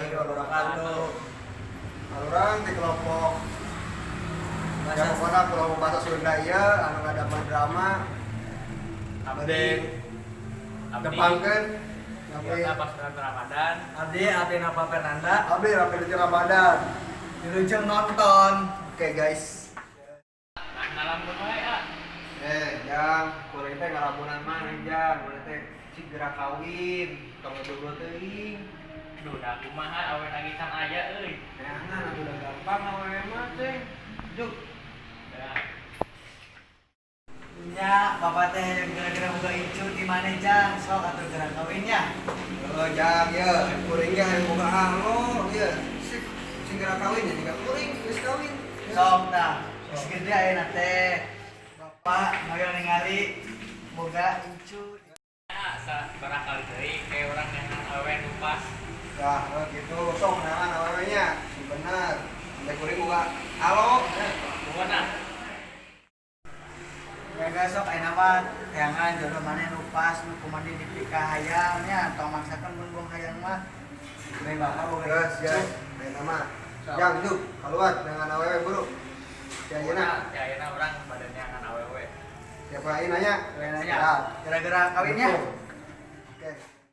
Warahmatullahi wabarakatuh. Urang di kelompok ya, pokoknya kelompok bahasa Sunda ieu anu ngadamel drama. Abdi. Abdi. Tepangkeun. Biasa pas bulan Ramadan. Abdi, Abdi Napa Fernanda. Abdi Rapi Ramadan. Wilujeng nonton. Oke, guys. Nah, ngalamun wae ah. Eh, Jang, kuring teh ngalamunan maneh, Jang. Maneh teh cik geura kawin, tong jomblo teuing. Duh, da kumaha awewe lagi can aya euy. Neangan atuh, udah gampang awewe mah, ceng. Juk. Ya. Nya, bapak teh gara-gara boga incu di mana, Jang? Sok atuh geura kawinnya. Oh, Jang, ya, kuring ge hayang boga alo, ya. Sik, sing geura kawin ya jiga kuring geus kawin. Ya. Sok tah, geus gede ayeuna teh. Bapak hoyong ningali boga incu. Ya, sa barangkali deui kayak urang neangan awewe nu pas. Tah, oh, gitu, sok neangan awewe nya, sing bener. Sampai kuring boga alo. Ya. Pokona. Ya guys, sok ayeuna mah teangan jodoh maneh nu pas, nu kumaha dipikahayang nya, tong maksakeun mun boga hayang mah. Bae bapak boga Geus, ya. incu. Ayeuna mah. Jang, juk, keluar neangan awewe buru. Ya, ayeuna. Ya, ayeuna urang bade neangan awewe. Siapa ayeuna nya? Ayeuna nya. Siap. Gara-gara kawinnya. Oke.